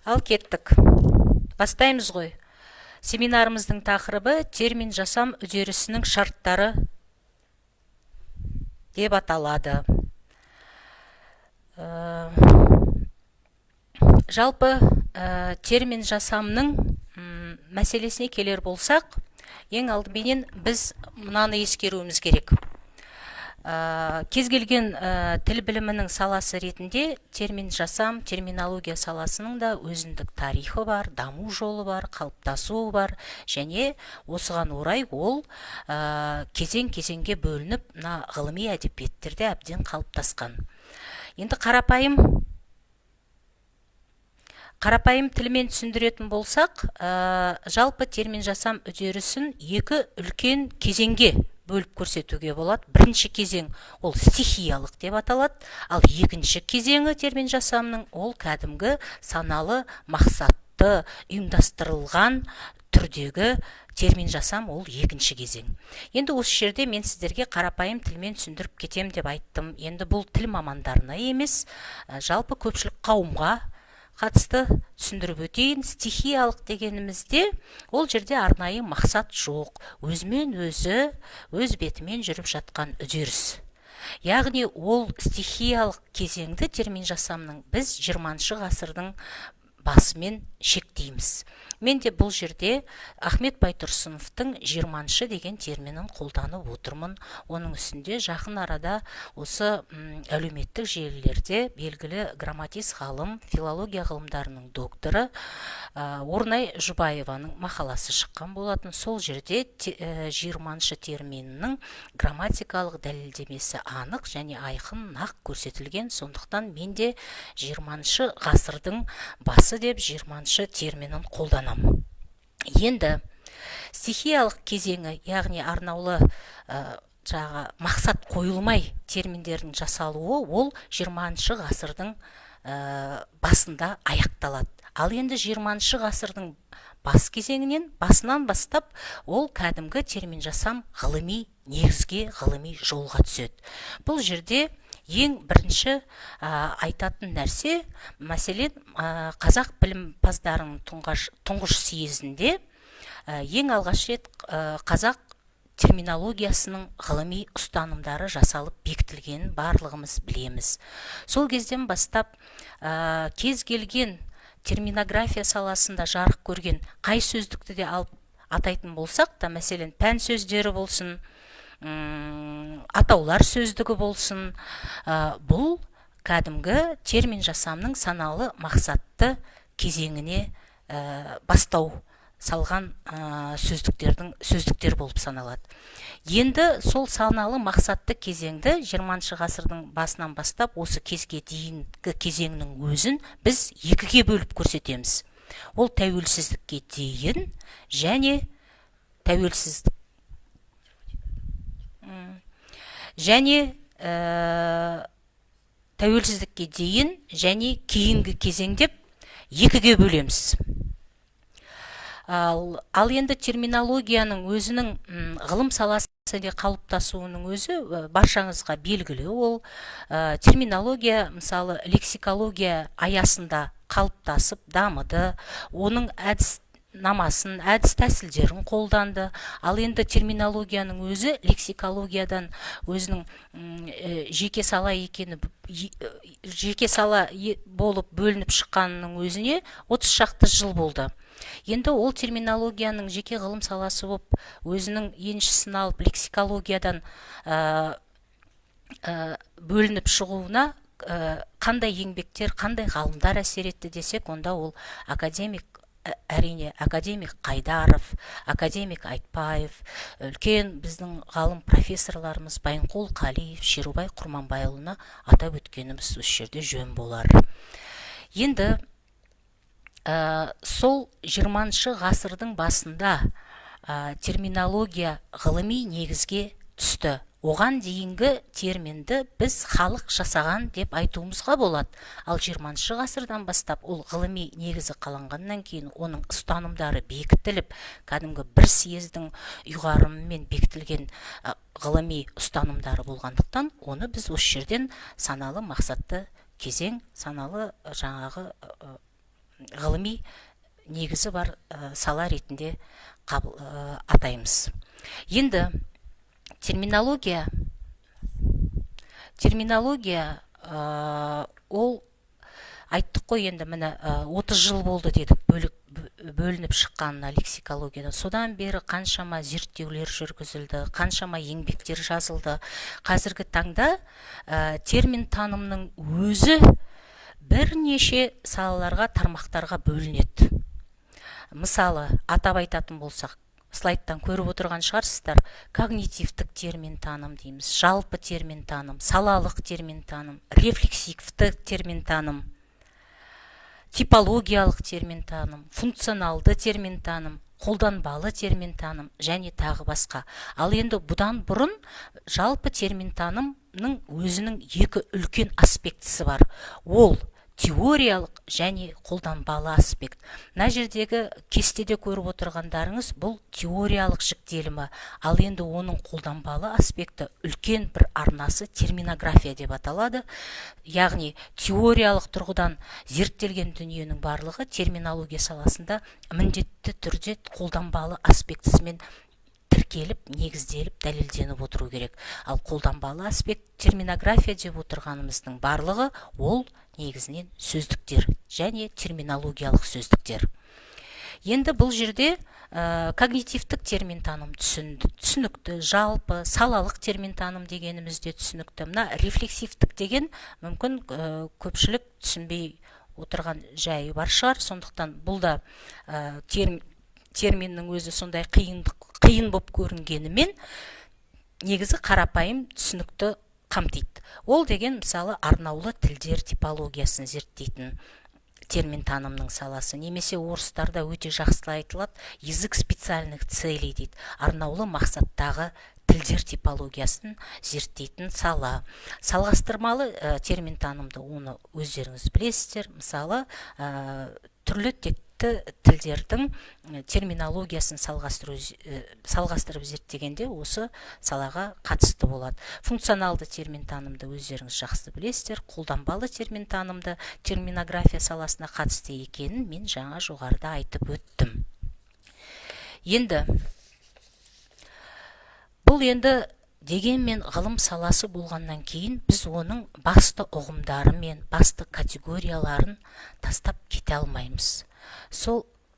Ал кеттік, бастаймыз ғой. Семинарымыздың тақырыбы «Термин жасам үдерісінің шарттары» деп аталады. Жалпы, термин жасамның мәселесіне келер болсақ, ең алдыменен біз мынаны ескеруіміз керек. Кез келген тіл білімінің саласы ретінде термин жасам, терминология саласының да өзіндік тарихы бар, даму жолы бар, қалыптасуы бар және осыған орай ол кезең кезеңге бөлініп, мына ғылыми әдебиеттерде әбден қалыптасқан. Енді қарапайым тілмен түсіндіретін болсақ, жалпы термин жасам үдерісін екі үлкен кезеңге бөліп көрсетуге болады. Бірінші кезең ол стихиялық деп аталады, ал екінші кезеңі термин жасамның ол кәдімгі саналы, мақсатты, ұйымдастырылған түрдегі термин жасам, ол екінші кезең. Енді осы жерде мен сіздерге қарапайым тілмен түсіндіріп кетем деп айттым. Енді бұл тіл мамандарына емес, жалпы көпшілік қауымға қатысты түсіндіріп өтейін. Стихиялық дегенімізде ол жерде арнайы мақсат жоқ, өзімен өзі, өз бетімен жүріп жатқан үдеріс. Яғни ол стихиялық кезеңді термин жасамның біз 20 ғасырдың басымен шектейміз. Мен де бұл жерде Ахмет Байтұрсыновтың жиырманшы деген терминін қолданып отырмын. Оның үстінде жақын арада осы әлеуметтік желілерде белгілі грамматист ғалым, филология ғылымдарының докторы Орнай Жұбаеваның мақаласы шыққан болатын. Сол жерде жиырманшы терминінің грамматикалық дәлелдемесі анық және айқын, нақ көрсетілген. Сондықтан мен де жиырманшы ғасырдың басы деп жиырманшы терминін қолданамын. Енді стихиялық кезеңі, яғни арнаулы жаңағы мақсат қойылмай терминдердің жасалуы, ол 20 ғасырдың басында аяқталады. Ал енді 20 ғасырдың бас кезеңінен, басынан бастап ол кәдімгі термин жасам ғылыми негізге, ғылыми жолға түседі. Бұл жерде ең бірінші айтатын нәрсе, мәселен, қазақ білімпаздарының тұңғыш съезінде ең алғаш рет қазақ терминологиясының ғылыми ұстанымдары жасалып бекітілгенін барлығымыз білеміз. Сол кезден бастап кез келген терминография саласында жарық көрген қай сөздікті де алып атайтын болсақ та, мәселен, пән сөздері болсын, атаулар сөздігі болсын, бұл кәдімгі термин жасамның саналы, мақсатты кезеңіне бастау салған сөздіктер болып саналады. Енді сол саналы, мақсатты кезеңді 20 ғасырдың басынан бастап осы кезге дейінгі кезеңнің өзін біз екіге бөліп көрсетеміз. Ол тәуелсіздікке дейін және тәуелсіздік және тәуелсіздікке дейін және кейінгі кезең деп екіге бөлеміз. Ал енді терминологияның өзінің ғылым саласы қалыптасуының өзі баршаңызға белгілі. Ол терминология, мысалы, лексикология аясында қалыптасып дамыды, оның әдіс намасын, әдіс тәсілдерін қолданды. Ал енді терминологияның өзі лексикологиядан өзінің жеке сала екені, жеке сала болып бөлініп шыққанының өзіне 30 шақты жыл болды. Енді ол терминологияның жеке ғылым саласы болып өзінің еншісін алып, лексикологиядан бөлініп шығуына қандай еңбектер, қандай ғалымдар әсер етті десек, онда ол академик, әрине, академик Қайдаров, академик Айтбаев, үлкен біздің ғалым профессорларымыз Байынқол Қалиев, Шерубай Құрманбайұлына атап өткеніміз осы жерде жөн болар. Енді сол 20 ғасырдың басында терминология ғылыми негізге түсті. Оған дейінгі терминді біз халық жасаған деп айтуымызға болады. Ал 20 ғасырдан бастап ол ғылыми негізі қаланғаннан кейін, оның ұстанымдары бекітіліп, кәдімгі бір съездің ұйғарымымен бекітілген ғылыми ұстанымдары болғандықтан, оны біз осы жерден саналы, мақсатты кезең, саналы жаңағы ғылыми негізі бар сала ретінде атаймыз. Енді терминология ол айттық қой, енді міне, 30 жыл болды дедік бөлініп шыққанына лексикологиядан. Содан бері қаншама зерттеулер жүргізілді, қаншама еңбектер жазылды. Қазіргі таңда термин танымның өзі бірнеше салаларға, тармақтарға бөлінеді. Мысалы, атап айтатын болсақ, слайдтан көріп отырған шығарсыздар: когнитивтік термин таным дейміз, жалпы термин таным, салалық термин таным, рефлексивті термин таным, типологиялық термин таным, функционалды термин таным, қолданбалы термин таным және тағы басқа. Ал енді бұдан бұрын жалпы термин танымның өзінің екі үлкен аспектісі бар: ол теориялық және қолданбалы аспект. Мына жердегі кестеде көріп отырғандарыңыз, бұл теориялық жіктелімі. Ал енді оның қолданбалы аспекті, үлкен бір арнасы терминография деп аталады. Яғни теориялық тұрғыдан зерттелген дүниенің барлығы терминология саласында міндетті түрде қолданбалы аспектісімен тіркеліп, негізделіп, дәлелденіп отыру керек. Ал қолданбалы аспект, терминография деп отырғанымыздың барлығы ол негізінен сөздіктер және терминологиялық сөздіктер. Енді бұл жерде когнитивтік термин таным түсінікті, жалпы салалық термин таным дегеніміз де түсінікті. Мына рефлексивтік деген мүмкін көпшілік түсінбей отырған жайы бар шығар. Сондықтан бұл да терминнің өзі сондай қиын болып көрінгенімен, негізі қарапайым түсінікті қамтиды. Ол деген, мысалы, арнаулы тілдер типологиясын зерттейтін термин танымның саласы немесе орыстарда өте жақсы айтылады, язык специальных целей дейді, арнаулы мақсаттағы тілдер типологиясын зерттейтін сала. Салғастырмалы термин танымды, оны өздеріңіз білесіздер. Мысалы, түрлі текті тілдердің терминологиясын салғастырып зерттегенде осы салаға қатысты болады. Функционалды термин танымды өздеріңіз жақсы білесіздер. Қолданбалы термин танымды терминография саласына қатысты екенін мен жаңа жоғарыда айтып өттім. Енді бұл енді дегенмен ғылым саласы болғаннан кейін, біз оның басты ұғымдары мен басты категорияларын тастап кете алмаймыз.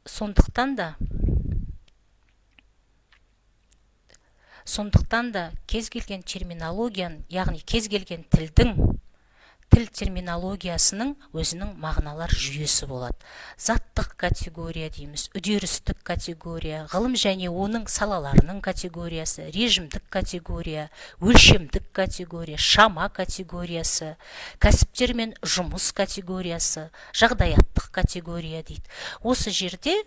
Сондықтан да кез келген терминологияның, яғни кез келген тілдің, тіл терминологиясының өзінің мағыналар жүйесі болады. Заттық категория дейміз, үдерістік категория, ғылым және оның салаларының категориясы, режимдік категория, өлшемдік категория, шама категориясы, кәсіптер мен жұмыс категориясы, жағдаяттық категория дейді. Осы жерде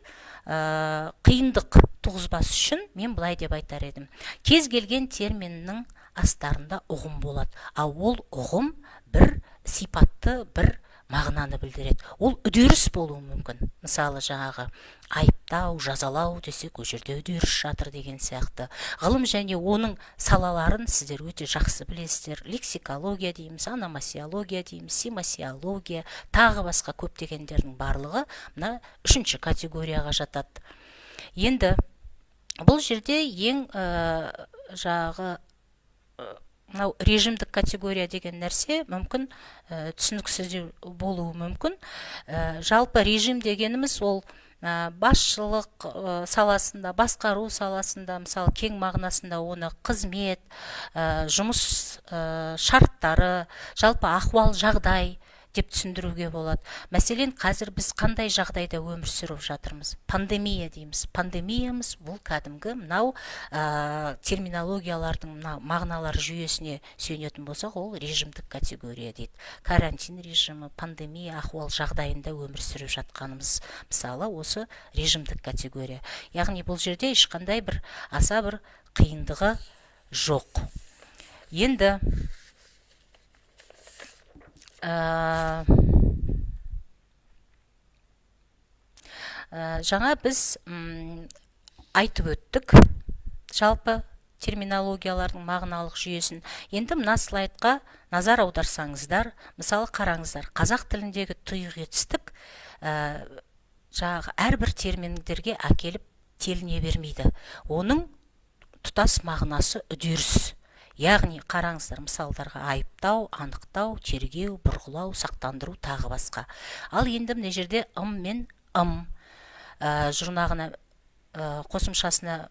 қиындық туғызбас үшін мен былай деп айтар едім: кез келген терминнің астарында ұғым болады, ал ол ұғым бір сипатты, бір мағынаны білдіреді. Ол үдеріс болуы мүмкін. Мысалы, жаңағы айыптау, жазалау десек, ол жерде үдеріс жатыр деген сияқты. Ғылым және оның салаларын сіздер өте жақсы білесіздер: лексикология дейміз, ономасиология дейміз, семасиология, тағы басқа көптегендердің барлығы мына үшінші категорияға жатады. Енді бұл жерде ең жағы мынау режимдік категория деген нәрсе мүмкін түсініксіздеу болуы мүмкін. Жалпы режим дегеніміз ол басшылық саласында, басқару саласында, мысалы, кең мағынасында оны қызмет, жұмыс шарттары, жалпы ахуал, жағдай деп түсіндіруге болады. Мәселен, қазір біз қандай жағдайда өмір сүріп жатырмыз? Пандемия дейміз. Пандемиямыз бұл кәдімгі мынау терминологиялардың мына мағыналар жүйесіне сүйенетін болсақ, ол режимдік категория дейді. Карантин режимі, пандемия ахуал жағдайында өмір сүріп жатқанымыз, мысалы, осы режимдік категория. Яғни бұл жерде ешқандай бір аса бір қиындығы жоқ. Енді жаңа біз айтып өттік жалпы терминологиялардың мағыналық жүйесін. Енді мына слайдқа назар аударсаңыздар, мысалы, қараңыздар, қазақ тіліндегі тұйық етістік жаңағы әрбір терминдерге әкеліп теліне бермейді. Оның тұтас мағынасы үдеріс. Яғни қараңыздар мысалдарға: айыптау, анықтау, тергеу, бұрғылау, сақтандыру, тағы басқа. Ал енді мына жерде ым мен ым жұрнағына, қосымшасына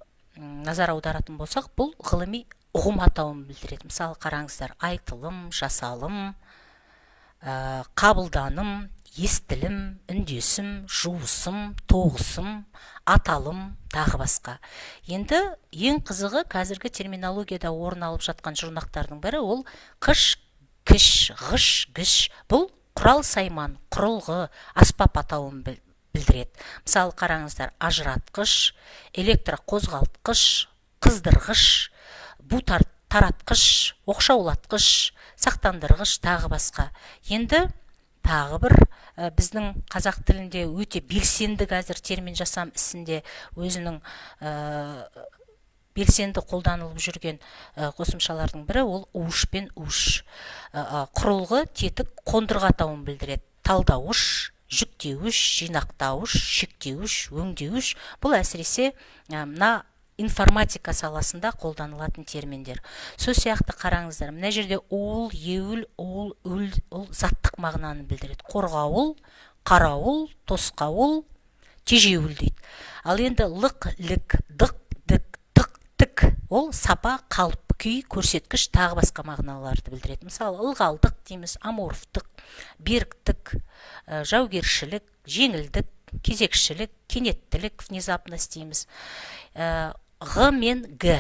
назар аударатын болсақ, бұл ғылыми ұғым атауын білдіреді. Мысалы, қараңыздар: айтылым, жасалым, қабылданым, естілім, үндесім, жуысым, тоғысым, аталым, тағы басқа. Енді ең қызығы, қазіргі терминологияда орын алып жатқан жұрнақтардың бірі ол қыш, кіш, ғыш, гіш. Бұл құрал сайман, құрылғы, аспап атауын білдіреді. Мысалы, қараңыздар: ажыратқыш, электроқозғалтқыш, қыздырғыш, бу таратқыш, оқшаулатқыш, сақтандырғыш, тағы басқа. Енді тағы бір біздің қазақ тілінде өте белсенді, қазір термин жасам ісінде өзінің белсенді қолданылып жүрген қосымшалардың бірі ол уыш пен үш. Құрылғы, тетік, қондырғы атауын білдіреді: талдауыш, жүктеуіш, жинақтауыш, шектеуіш, өңдеуіш. Бұл әсіресе мына информатика саласында қолданылатын терминдер. Сол сияқты қараңыздар, мына жерде уыл, еуіл, уыл, үл, ол заттық мағынаны білдіреді: қорғауыл, қарауыл, тосқауыл, тежеуіл дейді. Ал енді лық, лік, дық, дік, тық, тік, ол сапа, қалып, күй, көрсеткіш, тағы басқа мағыналарды білдіреді. Мысалы, ылғалдық дейміз, аморфтық, беріктік, жаугершілік, жеңілдік, кезекшілік, кенеттілік, внезапность дейміз. Ғ мен г,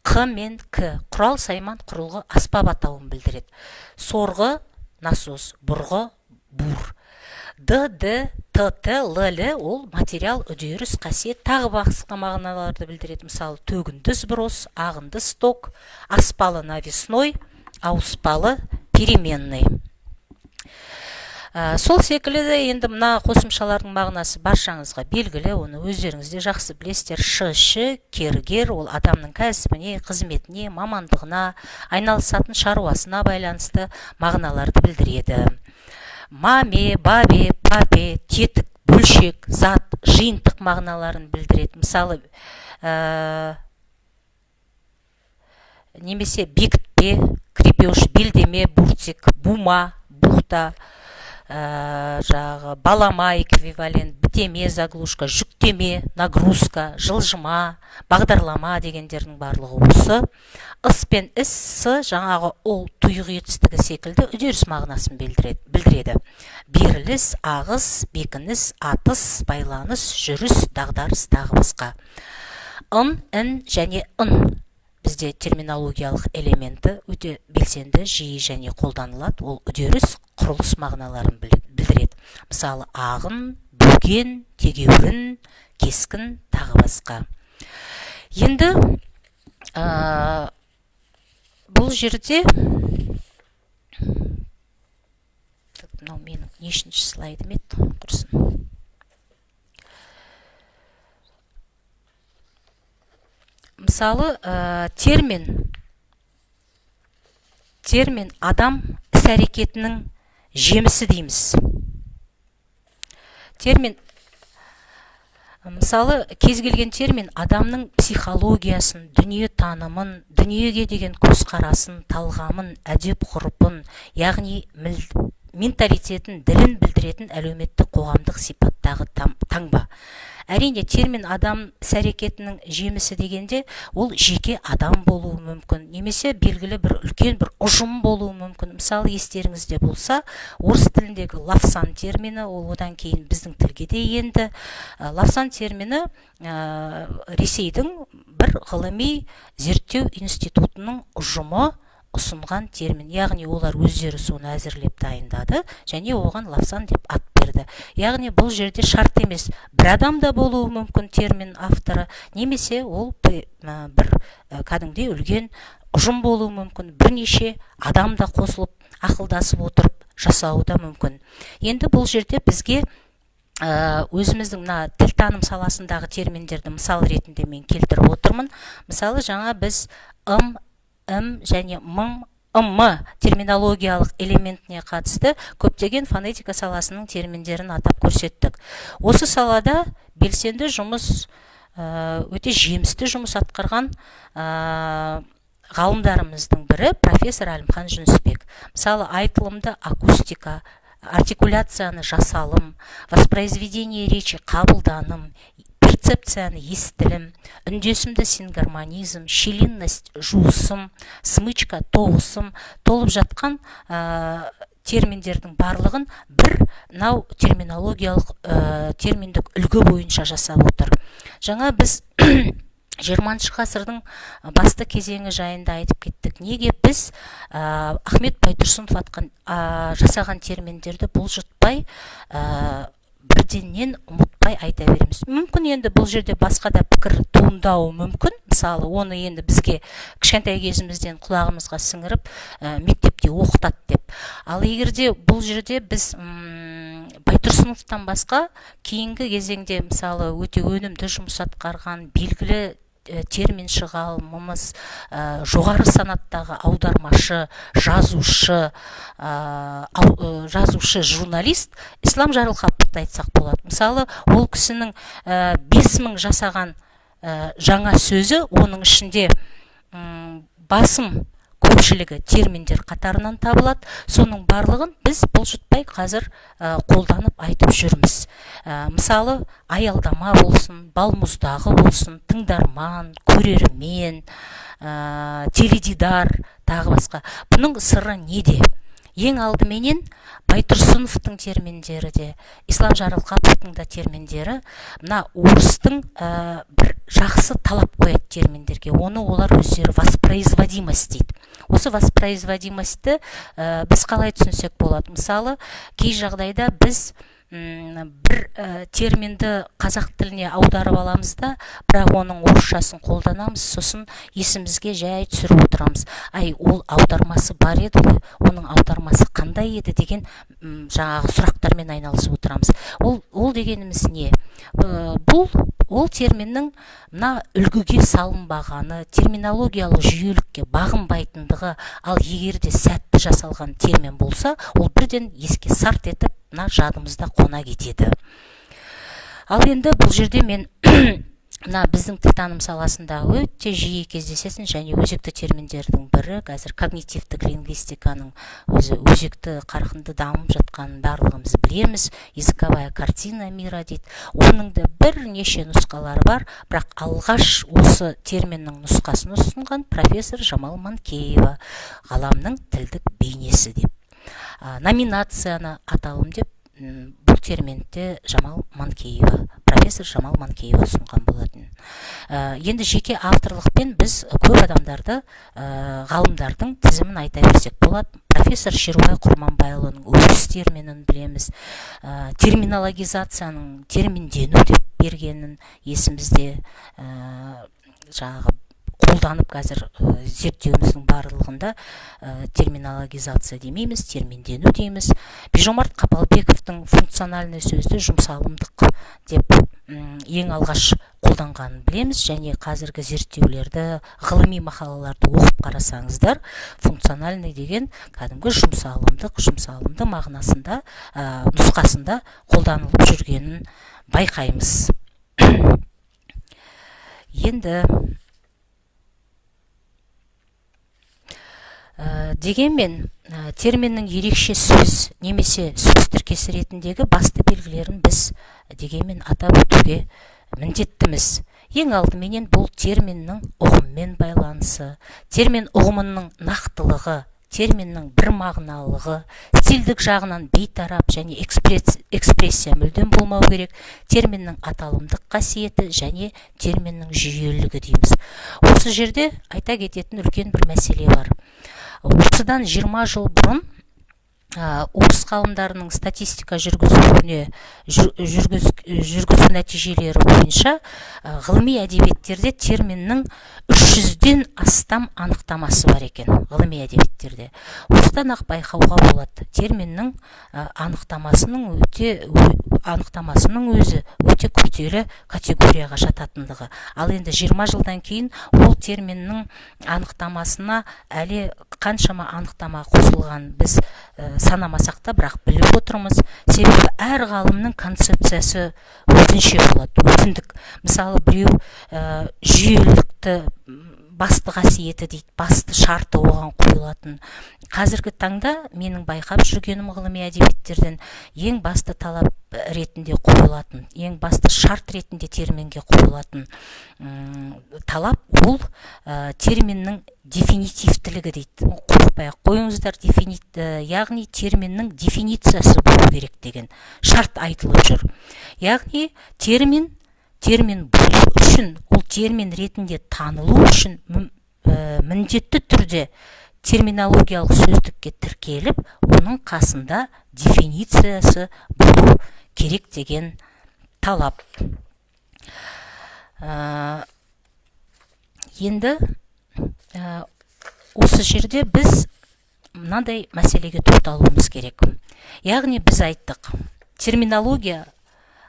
қ мен к, құрал сайман, құрылғы, аспап атауын білдіреді: сорғы, насос, бұрғы, бур. Д, д, т, т, л, л, ол материал, үдеріс, қасиет, тағы басқа мағыналарды білдіреді. Мысалы, төгінді, сброс, ағынды, сток, аспалы, навесной, ауыспалы, переменный. Сол секілді енді мына қосымшалардың мағынасы баршаңызға белгілі, оны өздеріңіз де жақсы білесіздер. Ш, ші, кергер, ол адамның кәсібіне, қызметіне, мамандығына, айналысатын шаруасына байланысты мағыналарды білдіреді. Ма, ме, ба, бе, па, пе, тетік, бөлшек, зат, жиынтық мағыналарын білдіреді. Мысалы, немесе бекітпе, крепеж, белдеме, буртик, бума, бухта, жаңағы балама, эквивалент, бітеме, заглушка, жүктеме, нагрузка, жылжыма, бағдарлама дегендердің барлығы осы. Ыс пен іс, с, жаңағы ұл, тұйық етістігі секілді үдеріс мағынасын білдіреді: беріліс, ағыс, бекініс, атыс, байланыс, жүріс, дағдарыс, тағы басқа. Ын, ін және ын бізде терминологиялық элементі өте белсенді, жиі және қолданылады. Ол үдеріс, құрылыс мағыналарын білдіреді. Мысалы, ағын, бөген, тегеурін, кескін, тағы басқа. Енді бұл жерде, мынау менің нешінші слайдым еді, құрсын. Мысалы, термин адам іс әрекетінің жемісі дейміз. Термин, мысалы, кез келген термин адамның психологиясын, дүние танымын, дүниеге деген көзқарасын, талғамын, әдеп ғұрпын, яғни менталитетін, ділін білдіретін әлеуметтік, қоғамдық сипаттағы таңба. Әрине, термин адам іс әрекетінің жемісі дегенде, ол жеке адам болуы мүмкін немесе белгілі бір үлкен бір ұжым болуы мүмкін. Мысалы, естеріңізде болса, орыс тіліндегі лавсан термині, ол одан кейін біздің тілге де енді. Лавсан термині Ресейдің бір ғылыми зерттеу институтының ұжымы ұсынған термин, яғни олар өздері соны әзірлеп дайындады және оған лавсан деп ат берді. Яғни бұл жерде шарт емес, бір адам да болуы мүмкін термин авторы, немесе ол бір кәдімгідей үлкен ұжым болуы мүмкін, бірнеше адам да қосылып, ақылдасып отырып жасауы да мүмкін. Енді бұл жерде бізге өзіміздің мына тілтаным саласындағы терминдерді мысал ретінде мен келтіріп отырмын. Мысалы, жаңа біз ым, ім және мың, М терминологиялық элементіне қатысты көптеген фонетика саласының терминдерін атап көрсеттік. Осы салада белсенді жұмыс, өте жемісті жұмыс атқарған ғалымдарымыздың бірі профессор Әлімхан Жүнісбек. Мысалы, айтылымды акустика, артикуляцияны жасалым, воспроизведение речи қабылданым, перцепцияны естілім, үндесімді сингармонизм, щелинность жуысым, смычка тоғысым, толып жатқан терминдердің барлығын бір мынау терминологиялық терминдік үлгі бойынша жасап отыр. Жаңа біз 20-ғасырдың басты кезеңі жайында айтып кеттік. Неге біз Ахмет Байтұрсынов жасаған терминдерді бұлжытпай, бірденнен ұмытпай айта береміз? Мүмкін, енді бұл жерде басқа да пікір туындауы мүмкін. Мысалы, оны енді бізге кішкентай кезімізден құлағымызға сіңіріп, мектепте оқытады деп. Ал егер де бұл жерде біз Байтұрсыновтан басқа кейінгі кезеңде, мысалы, өте өнімді жұмыс атқарған белгілі терминші ғалымымыз, жоғары санаттағы аудармашы, жазушы, журналист Ислам Жарылқаповты айтсақ болады. Мысалы, ол кісінің 5000 жасаған жаңа сөзі, оның ішінде басым көпшілігі терминдер қатарынан табылады. Соның барлығын біз бұлжытпай қазір қолданып айтып жүрміз. Мысалы, аялдама болсын, балмұздағы болсын, тыңдарман, көрермен, теледидар, тағы басқа. Бұның сыры неде? Ең алдыменен Байтұрсыновтың терминдері де, Ислам Жарылқаповтың да терминдері мына орыстың бір жақсы талап қояды терминдерге, оны олар өздері воспроизводимость дейді. Осы воспроизводимость ті біз қалай түсінсек болады? Мысалы, кей жағдайда біз бір терминді қазақ тіліне аударып аламыз да, бірақ оның орысшасын қолданамыз. Сосын есімізге жай түсіріп отырамыз: ай, ол аудармасы бар еді ғой, оның аудармасы қандай еді деген жаңағы сұрақтармен айналысып отырамыз. Ол дегеніміз не? Бұл ол терминнің мына үлгіге салынбағаны, терминологиялық жүйелікке бағынбайтындығы. Ал егер де сәтті жасалған термин болса, ол бірден еске сарт етіп, мына жадымызда қона кетеді. Ал енді бұл жерде мен мына біздің тілтаным саласында өте жиі кездесетін және өзекті терминдердің бірі, қазір когнитивтік лингвистиканың өзі өзекті, қарқынды дамып жатқанын барлығымыз білеміз, языковая картина мира дейді. Оның да бірнеше нұсқалары бар, бірақ алғаш осы терминнің нұсқасын ұсынған профессор Жамал Манкеева ғаламның тілдік бейнесі деп, номинацияны аталым деп бұл терминді Жамал Манкеева, профессор Жамал Манкеева ұсынған болатын. Енді жеке авторлықпен біз көп адамдарды, ғалымдардың тізімін айта берсек болады. Профессор Шерубай Құрманбайұлының өріс терминін білеміз, терминологизацияның терминдену деп бергенін есімізде, жаңағы қолданып, қазір зерттеуіміздің барлығында терминологизация демейміз, терминдену дейміз. Бижомарт Қапалбековтың функциональный сөзді жұмсалымдық деп ең алғаш қолданғанын білеміз және қазіргі зерттеулерді, ғылыми мақалаларды оқып қарасаңыздар, функциональный деген кәдімгі жұмсалымдық, жұмсалымды мағынасында, нұсқасында қолданылып жүргенін байқаймыз. Енді дегенмен терминнің ерекше сөз немесе сөз тіркесі ретіндегі басты белгілерін біз дегенмен атап өтуге міндеттіміз. Ең алдыменен бұл терминнің ұғыммен байланысы, термин ұғымының нақтылығы, терминнің бір мағыналығы, стильдік жағынан бейтарап және экспрессия мүлдем болмау керек, терминнің аталымдық қасиеті және терминнің жүйелілігі дейміз. Осы жерде айта кететін үлкен бір мәселе бар. Осыдан 20 жыл бұрын Орыс ғалымдарының статистика жүргізу нәтижелері бойынша ғылыми әдебиеттерде терминнің 300-ден астам анықтамасы бар екен ғылыми әдебиеттерде. Осыдан ақ байқауға болады, терминнің анықтамасының өзі өте күрделі категорияға жататындығы. Ал енді 20 жылдан кейін ол терминнің анықтамасына әлі қаншама анықтама қосылған, біз санамасақ та, бірақ біліп отырмыз. Себебі әр ғалымның концепциясы өзінше болады, өзіндік. Мысалы, біреу жүйелілікті басты қасиеті дейді, басты шарты оған қойылатын. Қазіргі таңда менің байқап жүргенім, ғылыми әдебиеттерден ең басты талап ретінде қойылатын, ең басты шарт ретінде терминге қойылатын талап ол терминнің дефинитивтілігі дейді. Қорықпай ақ қойыңыздар, яғни терминнің дефинициясы болу керек деген шарт айтылып жүр. Яғни термин болу үшін, ол термин ретінде танылу үшін міндетті түрде терминологиялық сөздікке тіркеліп, оның қасында дефинициясы болу керек деген талап. Енді осы жерде біз мынандай мәселеге тоқталуымыз керек. Яғни біз айттық, терминология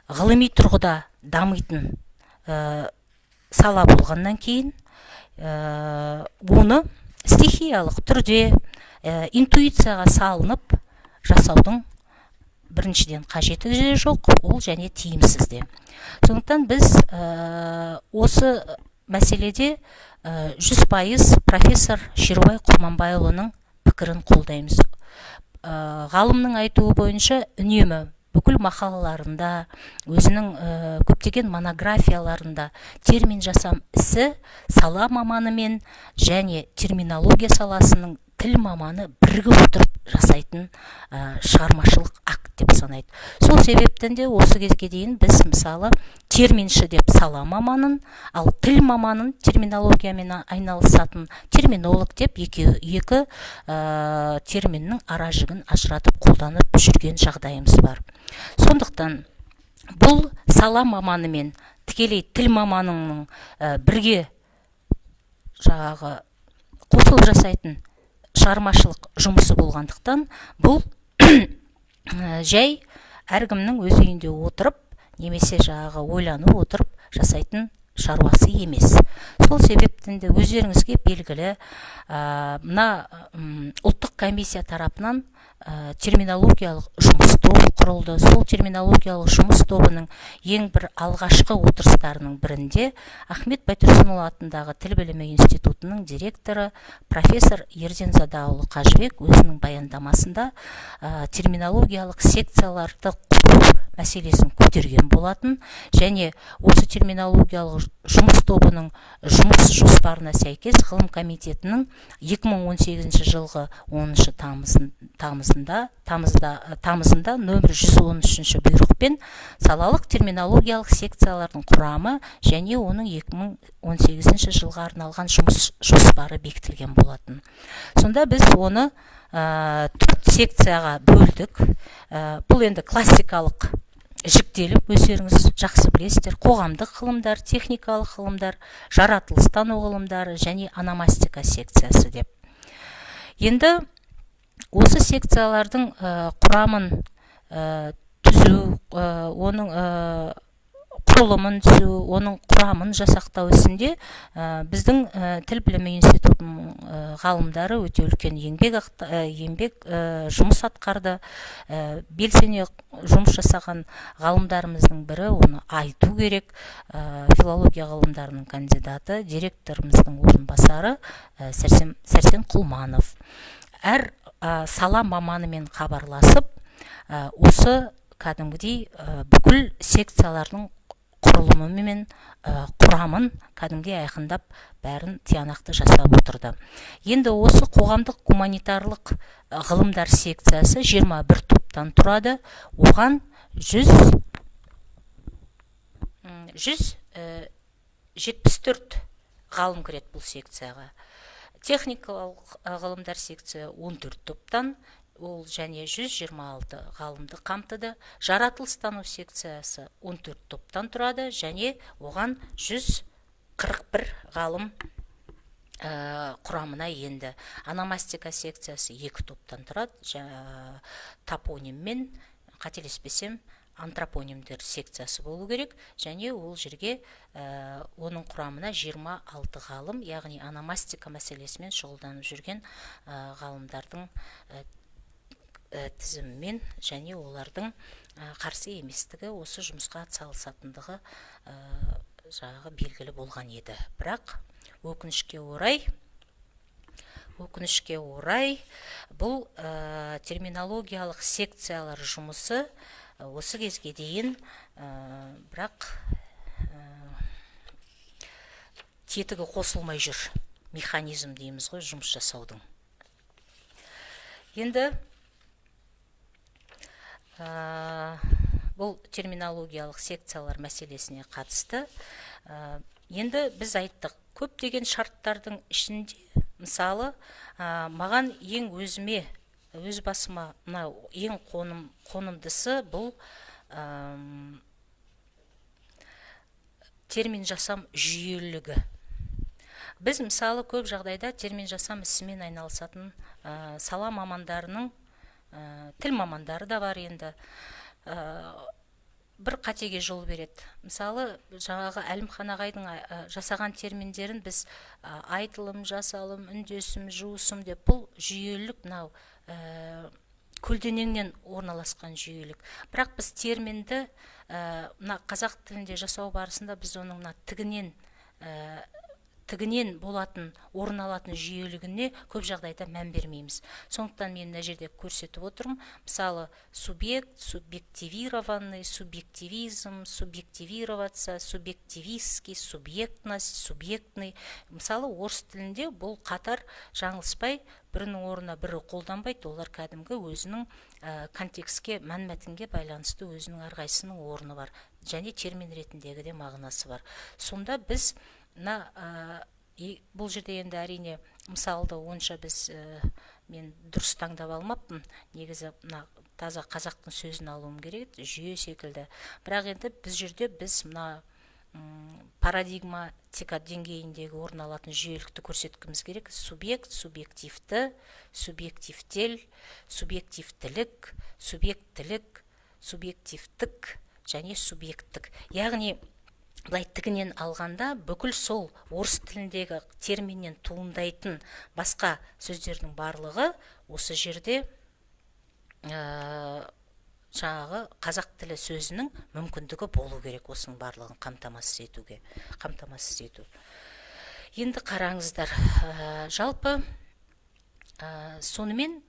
ғылыми тұрғыда дамитын сала болғаннан кейін, оны стихиялық түрде интуицияға салынып жасаудың біріншіден қажеті де жоқ, ол және тиімсіз де. Сондықтан біз осы мәселеде 100% профессор Шерубай Құрманбайұлының пікірін қолдаймыз. Ғалымның айтуы бойынша, үнемі бүкіл мақалаларында, өзінің көптеген монографияларында термин жасам ісі сала маманымен және терминология саласының тіл маманы бірігіп отырып жасайтын шығармашылық акт деп санайды. Сол себептен де осы кезге дейін біз, мысалы, терминші деп сала маманын, ал тіл маманын, терминологиямен айналысатын терминолог деп екі терминнің ара жігін ажыратып қолданып жүрген жағдайымыз бар. Сондықтан бұл сала маманымен тікелей тіл маманының бірге жаңағы қосылып жасайтын шығармашылық жұмысы болғандықтан, бұл жай әркімнің өз үйінде отырып немесе жаңағы ойланып отырып жасайтын шаруасы емес. Сол себептен де өздеріңізге белгілі, мына ұлттық комиссия тарапынан терминологиялық жұмыс тобы құрылды. Сол терминологиялық жұмыс тобының ең бір алғашқы отырыстарының бірінде Ахмет Байтұрсынұлы атындағы Тіл білімі институтының директоры, профессор Ерден Задаұлы Қажыбек өзінің баяндамасында терминологиялық секцияларды құру мәселесін көтерген болатын және осы терминологиялық жұмыс тобының жұмыс жоспарына сәйкес ғылым комитетінің 2018 жылғы 10 тамызында нөмір 113 бұйрықпен салалық терминологиялық секциялардың құрамы және оның 2018 жылға арналған жұмыс жоспары бекітілген болатын. Сонда біз оны төрт секцияға бөлдік. Бұл енді классикалық жіктеліп, өздеріңіз жақсы білесіздер: қоғамдық ғылымдар, техникалық ғылымдар, жаратылыстану ғылымдары және ономастика секциясы деп. Енді осы секциялардың құрамын түзу, оның құрылымын түзу, оның құрамын жасақтау ісінде біздің Тіл білімі институтының ғалымдары өте үлкен еңбек, жұмыс атқарды. Белсене жұмыс жасаған ғалымдарымыздың бірі, оны айту керек, филология ғылымдарының кандидаты, директорымыздың орынбасары Сәрсен Құлманов әр сала маманымен хабарласып, осы кәдімгідей бүкіл секциялардың құрылымы мен құрамын кәдімгідей айқындап, бәрін тиянақты жасап отырды. Енді осы қоғамдық гуманитарлық ғылымдар секциясы 21 топтан тұрады. Оған 174 ғалым кіреді бұл секцияға. Техникалық ғылымдар секция 14 топтан. Ол және 126 ғалымды қамтыды. Жаратылыстану секциясы 14 топтан тұрады және оған 141 ғалым құрамына енді. Ономастика секциясы екі топтан тұрады, топоним мен, қателеспесем, антропонимдер секциясы болу керек және ол жерге оның құрамына 26 ғалым, яғни ономастика мәселесімен шұғылданып жүрген ғалымдардың тізімімен және олардың қарсы еместігі, осы жұмысқа атсалысатындығы жаңағы белгілі болған еді. Бірақ өкінішке орай, бұл терминологиялық секциялар жұмысы осы кезге дейін бірақ тетігі қосылмай жүр, механизм дейміз ғой жұмыс жасаудың. Енді бұл терминологиялық секциялар мәселесіне қатысты енді біз айттық, көптеген шарттардың ішінде, мысалы, маған ең өзіме, өз басыма мына ең қонымдысы бұл термин жасам жүйелілігі. Біз, мысалы, көп жағдайда термин жасам ісімен айналысатын сала мамандарының, тіл мамандары да бар енді, бір қатеге жол береді. Мысалы, жаңағы Әлімхан ағайдың жасаған терминдерін біз айтылым, жасалым, үндесім, жуысым деп, бұл жүйелілік мынау көлденеңнен орналасқан жүйелік. Бірақ біз терминді мына қазақ тілінде жасау барысында біз оның мына тігінен болатын, орын алатын жүйелігіне көп жағдайда мән бермейміз. Сондықтан мен мына жерде көрсетіп отырмын, мысалы, субъект, субъективированный, субъективизм, субъективироваться, субъективистский, субъектность, субъектный. Мысалы, орыс тілінде бұл қатар жаңылыспай, бірінің орнына бірі қолданбайды. Олар кәдімгі өзінің контекстке, мән мәтінге байланысты өзінің әрқайсысының орны бар және термин ретіндегі де мағынасы бар. Сонда біз мына бұл жерде енді, әрине, мысалды онша біз мен дұрыс таңдап алмаппын. Негізі мына таза қазақтың сөзін алуым керек еді, жүйе секілді. Бірақ енді біз жерде біз мына парадигматика деңгейіндегі орын алатын жүйелікті көрсеткіміз керек: субъект, субъективті, субъективтел, субъективтілік, субъектілік, субъективтік және субъекттік. Яғни былай тігінен алғанда, бүкіл сол орыс тіліндегі терминнен туындайтын басқа сөздердің барлығы осы жерде жаңағы қазақ тілі сөзінің мүмкіндігі болу керек осының барлығын қамтамасыз ету. Енді қараңыздар, жалпы сонымен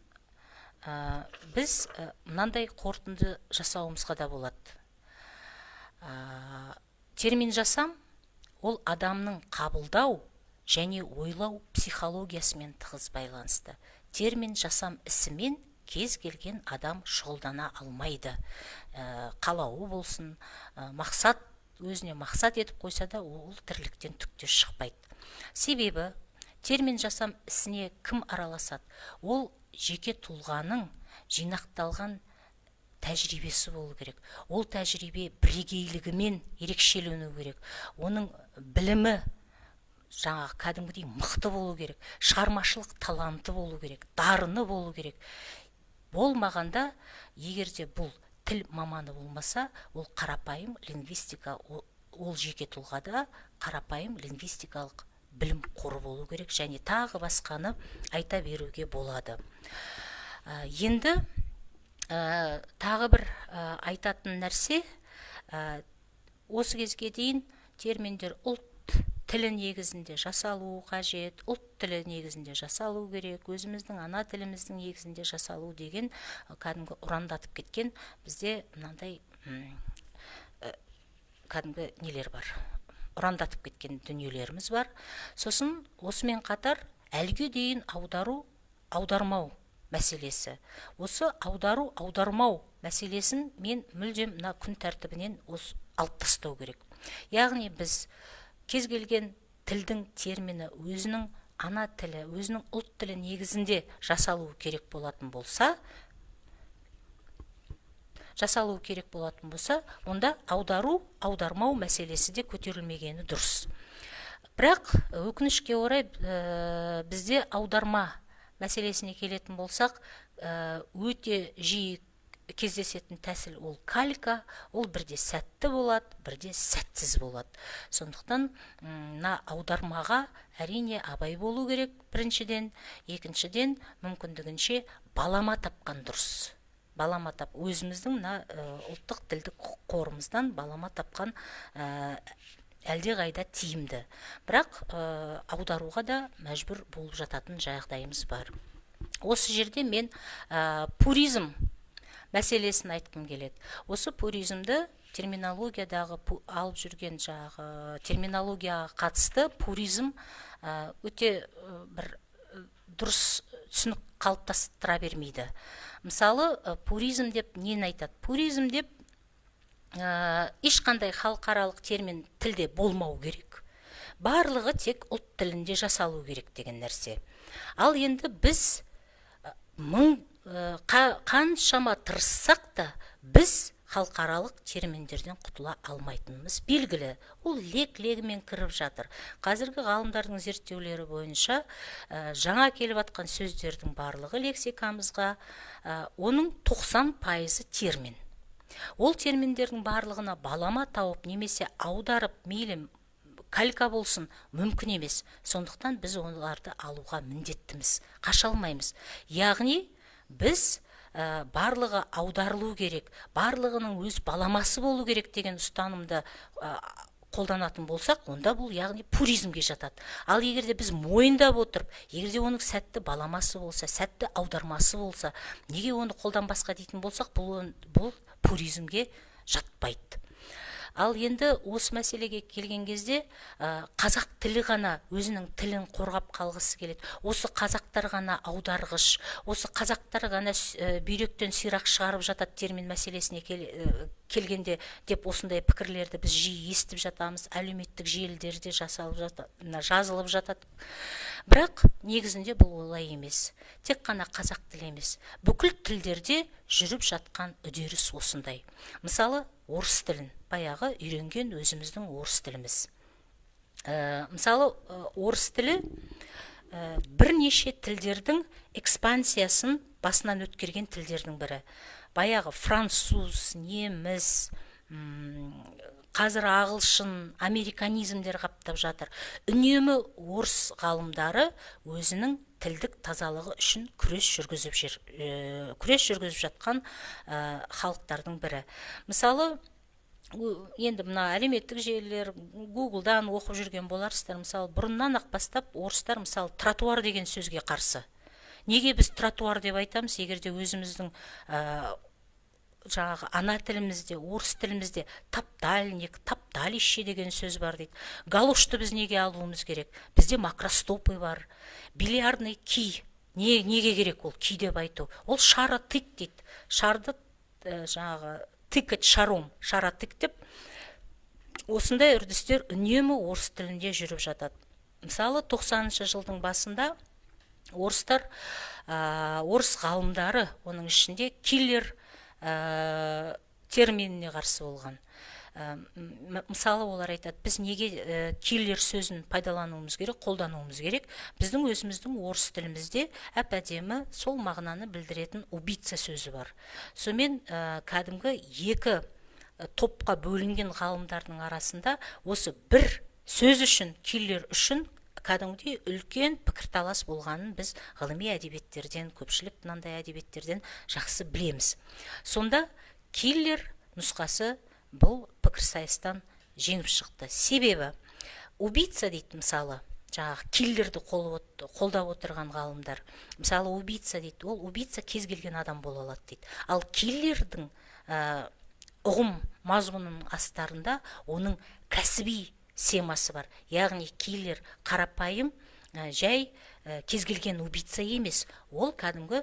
біз мынандай қорытынды жасауымызға да болады. Термин жасам ол адамның қабылдау және ойлау психологиясымен тығыз байланысты. Термин жасам ісімен кез келген адам шұғылдана алмайды. Қалауы болсын, мақсат, өзіне мақсат етіп қойса да, ол тірліктен түк те шықпайды. Себебі термин жасам ісіне кім араласады? Ол жеке тұлғаның жинақталған тәжірибесі болу керек. Ол тәжірибе бірегейлігімен ерекшелену керек, оның білімі жаңағы кәдімгідей мықты болу керек, шығармашылық таланты болу керек, дарыны болу керек. Болмағанда, егер де бұл тіл маманы болмаса, ол қарапайым лингвистика, ол жеке тұлғада қарапайым лингвистикалық білім қоры болу керек және тағы басқаны айта беруге болады. Енді тағы бір айтатын нәрсе, осы кезге дейін терминдер ұлт тілі негізінде жасалуы қажет, ұлт тілі негізінде жасалу керек, өзіміздің ана тіліміздің негізінде жасалу деген кәдімгі ұрандатып кеткен бізде мынандай кәдімгі нелер бар, ұрандатып кеткен дүниелеріміз бар. Сосын осымен қатар әліге дейін аудару, аудармау мәселесі. Осы аудару, аудармау мәселесін мен мүлдем мына күн тәртібінен осы алып тастау керек. Яғни біз кез келген тілдің термині өзінің ана тілі, өзінің ұлт тілі негізінде жасалуы керек болатын болса, онда аудару, аудармау мәселесі де көтерілмегені дұрыс. Бірақ өкінішке орай, бізде аударма мәселесіне келетін болсақ, өте жиі кездесетін тәсіл ол калька. Ол бірде сәтті болады, бірде сәтсіз болады. Сондықтан мына аудармаға, әрине, абай болу керек біріншіден, екіншіден, мүмкіндігінше балама тапқан дұрыс. Балама тап, өзіміздің мына ұлттық тілдік қорымыздан балама тапқан әлдеқайда тиімді. Бірақ аударуға да мәжбүр болып жататын жағдайымыз бар. Осы жерде мен пуризм мәселесін айтқым келеді. Осы пуризмді, терминологиядағы алып жүрген жаңағы терминологияға қатысты пуризм өте бір дұрыс түсінік қалыптастыра бермейді. Мысалы, пуризм деп нені айтады? Пуризм деп ешқандай халықаралық термин тілде болмау керек, барлығы тек ұлт тілінде жасалу керек деген нәрсе. Ал енді біз мың қаншама тырыссақ та, біз халықаралық терминдерден құтыла алмайтынымыз белгілі. Ол лек легімен кіріп жатыр. Қазіргі ғалымдардың зерттеулері бойынша, жаңа келіп жатқан сөздердің барлығы лексикамызға, оның 90%-ы термин. Ол терминдердің барлығына балама тауып немесе аударып, мейлі калька болсын, мүмкін емес. Сондықтан біз оларды алуға міндеттіміз, қаша алмаймыз. Яғни біз барлығы аударылу керек, барлығының өз баламасы болу керек деген ұстанымды қолданатын болсақ, онда бұл, яғни, пуризмге жатады. Ал егер де біз мойындап отырып, егер де оның сәтті баламасы болса, сәтті аудармасы болса, неге оны қолданбасқа дейтін болсақ, бұл пуризмге жатпайды. Ал енді осы мәселеге келген кезде, қазақ тілі ғана өзінің тілін қорғап қалғысы келеді, осы қазақтар ғана аударғыш, осы қазақтар ғана бүйректен сирақ шығарып жатады термин мәселесіне келгенде деп, осындай пікірлерді біз жиі естіп жатамыз, әлеуметтік желілерде жасалып жазылып жатады. Бірақ негізінде бұл олай емес. Тек қана қазақ тілі емес, бүкіл тілдерде жүріп жатқан үдеріс осындай. Мысалы, орыс тілін, баяғы үйренген өзіміздің орыс тіліміз, мысалы, орыс тілі бірнеше тілдердің экспансиясын басынан өткерген тілдердің бірі. Баяғы француз, неміс, қазір ағылшын, американизмдер қаптап жатыр. Үнемі орыс ғалымдары өзінің тілдік тазалығы үшін күрес жүргізіп жүр, күрес жүргізіп жатқан халықтардың бірі. Мысалы, енді мына әлеуметтік желілер, Гуглдан оқып жүрген боларсыздар. Мысалы, бұрыннан ақ бастап орыстар, мысалы, тротуар деген сөзге қарсы. Неге біз тротуар деп айтамыз, егер де өзіміздің жаңағы ана тілімізде, орыс тілімізде топтальник, топталище деген сөз бар дейді. Галошты біз неге алуымыз керек, бізде мокростопы бар? Бильярдный кий неге керек ол кий деп айту? Ол шаротык дейді. Шарды жаңағы тыкать шаром, шаротык деп. Осындай үрдістер үнемі орыс тілінде жүріп жатады. Мысалы, 90-шы жылдың басында орыстар, орыс ғалымдары, оның ішінде киллер терминіне қарсы болған. Мысалы, олар айтады: біз неге киллер сөзін пайдалануымыз керек, қолдануымыз керек, біздің өзіміздің орыс тілімізде әп әдемі сол мағынаны білдіретін убийца сөзі бар. Сонымен кәдімгі екі топқа бөлінген ғалымдардың арасында осы бір сөз үшін, киллер үшін, кәдімгідей үлкен пікірталас болғанын біз ғылыми әдебиеттерден, көпшілік мынандай әдебиеттерден жақсы білеміз. Сонда киллер нұсқасы бұл пікірсайыстан жеңіп шықты. Себебі убийца дейді, мысалы, жаңағы киллерді қолдап отырған ғалымдар, мысалы, убийца дейді, ол убийца кез келген адам бола алады дейді. Ал киллердің ұғым мазмұнының астарында оның кәсіби семасы бар. Яғни киллер қарапайым, жай кез келген убийца емес, ол кәдімгі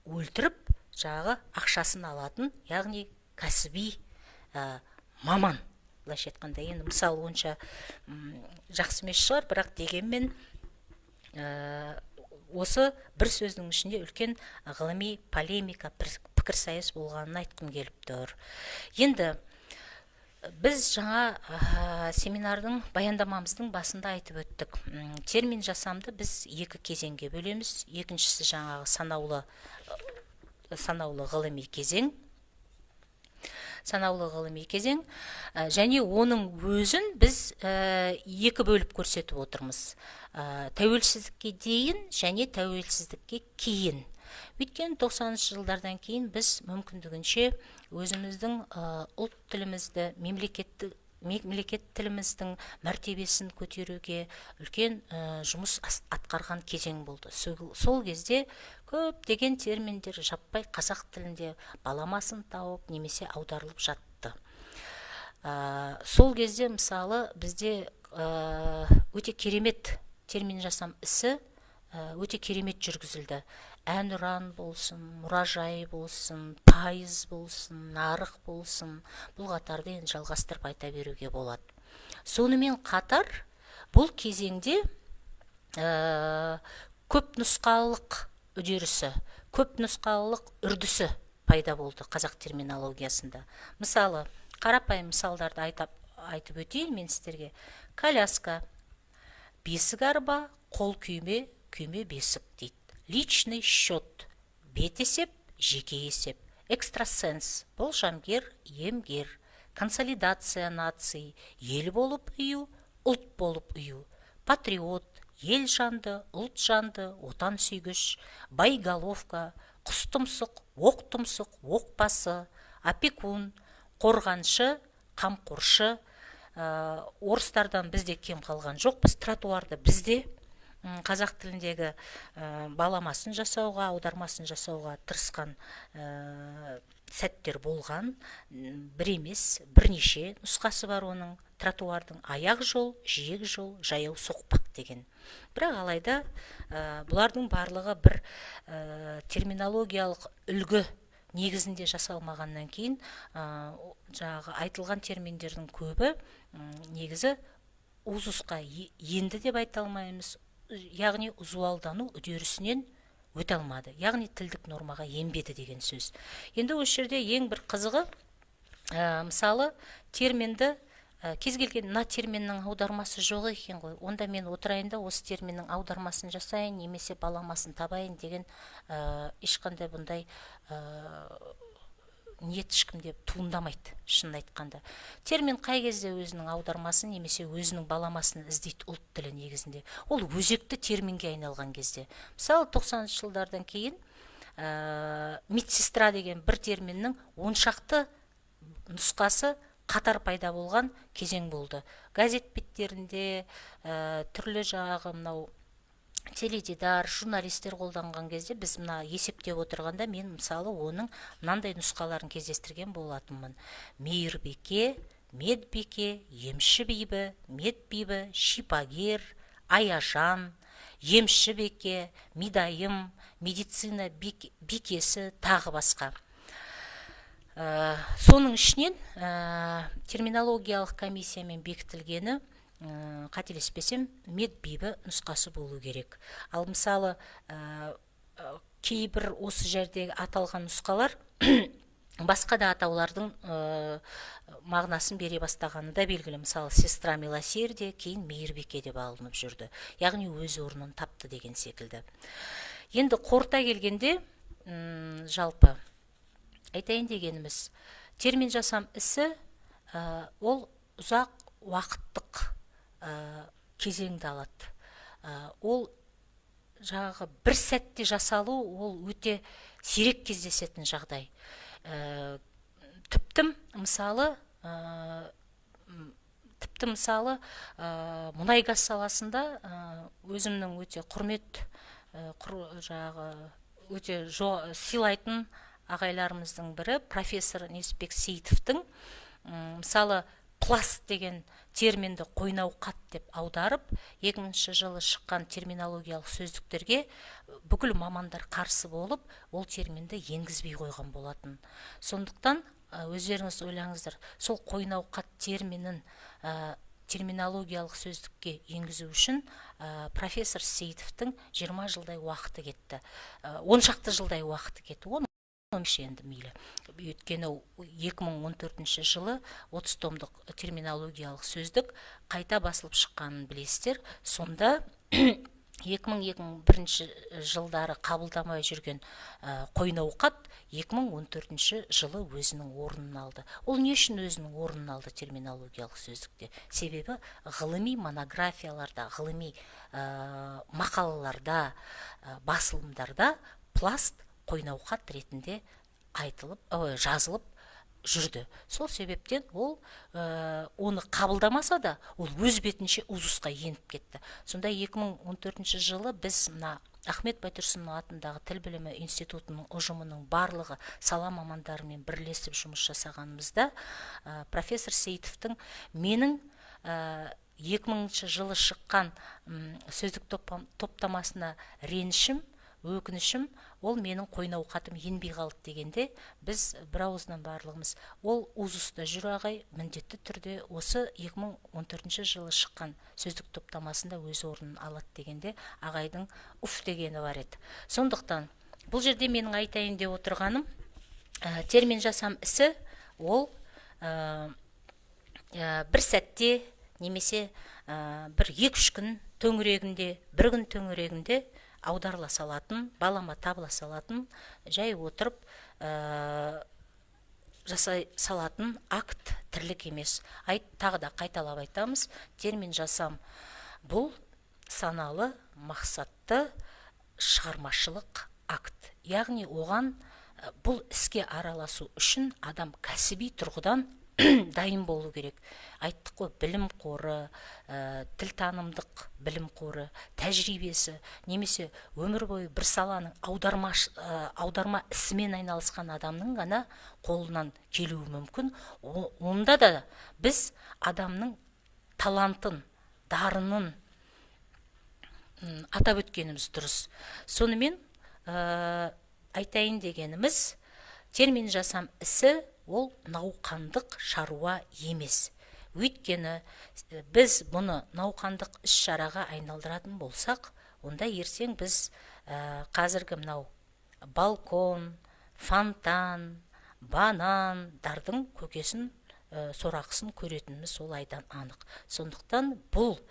өлтіріп, жаңағы ақшасын алатын, яғни кәсіби маман, былайша айтқанда. Енді мысал онша жақсы емес шығар, бірақ дегенмен Осы бір сөздің ішінде үлкен ғылыми полемика, пікірсайыс болғанын айтқым келіп тұр. Енді біз жаңа семинардың, баяндамамыздың басында айтып өттік. Термин жасамды біз екі кезеңге бөлеміз. Екіншісі жаңағы санаулы ғылыми кезең, санаулы ғылыми кезең. Және оның өзін біз екі бөліп көрсетіп отырмыз: тәуелсіздікке дейін және тәуелсіздікке кейін. Өйткені 90-шы жылдардан кейін біз мүмкіндігінше өзіміздің ұлт тілімізді, мемлекет тіліміздің мәртебесін көтеруге үлкен жұмыс атқарған кезең болды. Сол кезде көптеген терминдер жаппай қазақ тілінде баламасын тауып немесе аударылып жатты. Сол кезде, мысалы, бізде өте керемет термин жасам ісі өте керемет жүргізілді. Әнұран болсын, мұражай болсын, пайыз болсын, нарық болсын, бұл қатарды енді жалғастырып айта беруге болады. Сонымен қатар бұл кезеңде көп нұсқалылық үдерісі, көп нұсқалылық үрдісі пайда болды қазақ терминологиясында. Мысалы, қарапайым мысалдарды айтып өтейін мен сіздерге: коляска, бесік арба, қол күйме, күйме бесік дейді; личный счет, бет есеп, жеке есеп; экстрасенс, болжамгер, емгер; консолидация наций, ел болып ұю, ұлт болып ұю; патриот, ел жанды, ұлт жанды, отан сүйгіш; боеголовка, құс тұмсық, оқ тұмсық, оқ басы; опекун, қорғаншы, қамқоршы. Орыстардан біз де кем қалған жоқпыз. Тротуарды біз де қазақ тіліндегі баламасын жасауға, аудармасын жасауға тырысқан сәттер болған. Бір емес, бірнеше нұсқасы бар оның тротуардың: аяқ жол, жиек жол, жаяу соқпақ деген. Бірақ алайда бұлардың барлығы бір терминологиялық үлгі негізінде жасалмағаннан кейін, жаңағы айтылған терминдердің көбі негізі узусқа енді деп айта алмаймыз, яғни узуалдану үдерісінен өте алмады, яғни тілдік нормаға енбеді деген сөз. Енді осы жерде ең бір қызығы, мысалы, терминді кез келген мына терминнің аудармасы жоқ екен ғой, онда мен отырайын да, осы терминнің аудармасын жасайын немесе баламасын табайын деген ешқандай бұндай ниет ешкімде туындамайды. Шынын айтқанда, термин қай кезде өзінің аудармасын немесе өзінің баламасын іздейді ұлт тілі негізінде? Ол өзекті терминге айналған кезде. Мысалы, 90-шы жылдардан кейін медсестра деген бір терминнің он шақты нұсқасы қатар пайда болған кезең болды. Газет беттерінде, түрлі жаңағы мынау теледидар, журналистер қолданған кезде, біз мына есептеп отырғанда, мен, мысалы, оның мынандай нұсқаларын кездестірген болатынмын: мейірбике, медбике, емші бибі, медбибі, шипагер, аяжан, емші беке, медайым, медицина бикесі, тағы басқа. Соның ішінен терминологиялық комиссиямен бекітілгені, қателеспесем, медбибі нұсқасы болу керек. Ал мысалы, кейбір осы жердегі аталған нұсқалар басқа да атаулардың мағынасын бере бастағаны да белгілі. Мысалы, сестра милосердия кейін мейірбике деп алынып жүрді, яғни өз орнын тапты деген секілді. Енді қорыта келгенде, жалпы айтайын дегеніміз, термин жасам ісі ол ұзақ уақыттық кезеңді алады. Ол жаңағы бір сәтте жасалу, ол өте сирек кездесетін жағдай. Тіпті, мысалы, мұнай газ саласында өзімнің өте құрмет, жаңағы өте сыйлайтын ағайларымыздың бірі профессор Несіпбек Сейітовтің, мысалы, пласт деген терминді қойнауқат деп аударып, 2000 жылы шыққан терминологиялық сөздіктерге бүкіл мамандар қарсы болып, ол терминді енгізбей қойған болатын. Сондықтан өздеріңіз ойлаңыздар, сол қойнауқат терминін Терминологиялық сөздікке енгізу үшін профессор Сейітовтің 20 жылдай уақыты кетті, он шақты жылдай уақыты кетті, он енді мейлі, өйткені 2014 жылы 30 томдық терминологиялық сөздік қайта басылып шыққанын білесіздер. Сонда 2001 жылдары қабылдамай жүрген қойнауқат 2014 жылы өзінің орнын алды. Ол не үшін өзінің орнын алды терминологиялық сөздікте? Себебі ғылыми монографияларда, ғылыми мақалаларда, басылымдарда пласт қойнауқат ретінде айтылып, жазылып жүрді. Сол себептен ол оны қабылдамаса да, ол өз бетінше узусқа еніп кетті. Сонда 2014 жылы біз мына Ахмет Байтұрсынов атындағы Тіл білімі институтының ұжымының барлығы сала мамандарымен бірлесіп жұмыс жасағанымызда, профессор Сейітовтің менің 2000 жылы шыққан сөздік топтамасына ренішім, өкінішім, ол менің қойнауқатым енбей қалды дегенде, біз бір ауыздан барлығымыз: «Ол узуста жүр, ағай, міндетті түрде осы 2014 жылы шыққан сөздік топтамасында өз орнын алады», — дегенде, ағайдың «уф» дегені бар еді. Сондықтан бұл жерде менің айтайын деп отырғаным, термин жасам ісі ол бір сәтте немесе бір екі үш күн төңірегінде, бір күн төңірегінде аударыла салатын, балама табыла салатын, жай отырып жасай салатын акт, тірлік емес. Айт, тағы да қайталап айтамыз: термин жасам бұл саналы, мақсатты шығармашылық акт, яғни оған, бұл іске араласу үшін адам кәсіби тұрғыдан дайын болу керек. Айттық қой, білім қоры, тілтанымдық білім қоры, тәжірибесі немесе өмір бойы бір саланың аударма ісімен айналысқан адамның ғана қолынан келуі мүмкін. Онда да біз адамның талантын, дарынын атап өткеніміз дұрыс. Сонымен, айтайын дегеніміз, термин жасам ісі ол науқандық шаруа емес. Өйткені біз бұны науқандық іс шараға айналдыратын болсақ, онда ертең біз қазіргі мынау балкон, фонтан, банандардың көкесін, сорақысын көретініміз сол айдан анық. Сондықтан бұл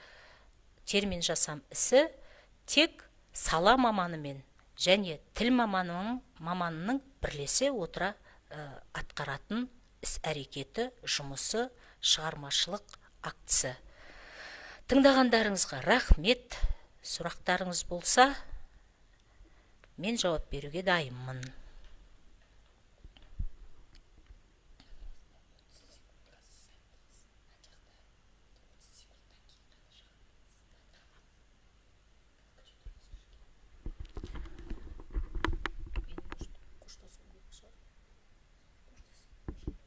термин жасам ісі тек сала маманымен және тіл маманының бірлесе отыра атқаратын іс әрекеті, жұмысы, шығармашылық актісі. Тыңдағандарыңызға рахмет. Сұрақтарыңыз болса, мен жауап беруге дайынмын.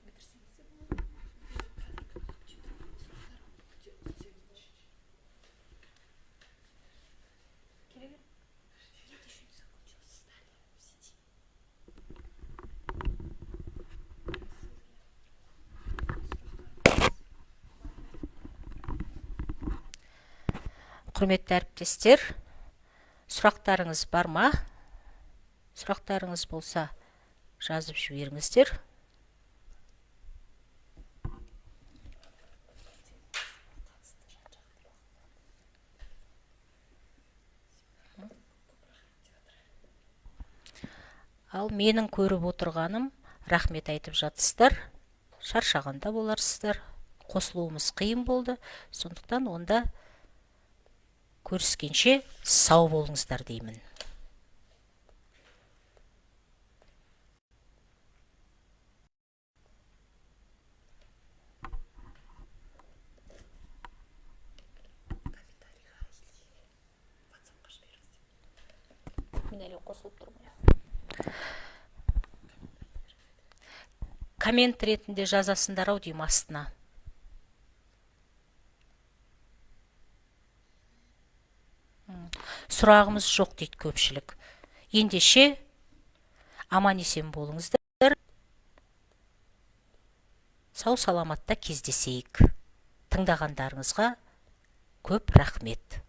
Бітірсеңіз де болады, қазір күте тұрып, сұрақтар күтсеңіз. Келе бер. Нет, еще не закончилось. Стали в сети. Сұрақтарыңыз? Құрметті әріптестер, сұрақтарыңыз бар ма? Сұрақтарыңыз болса, жазып жіберіңіздер. Қатысты жан жақты көп рахмет деп жатыр. Ал менің көріп отырғаным, рахмет айтып жатсыздар, шаршаған да боларсыздар, қосылуымыз қиын болды. Сондықтан онда көріскенше сау болыңыздар деймін. Комментарийға или ватсапқа жіберіңіз деп. Мен әлі қосылып тұрмын. Коммент ретінде жазасыңдар ау деймін астына. Сұрағымыз жоқ дейді көпшілік. Ендеше, аман есен болыңыздар, сау саламатта кездесейік. Тыңдағандарыңызға көп рахмет.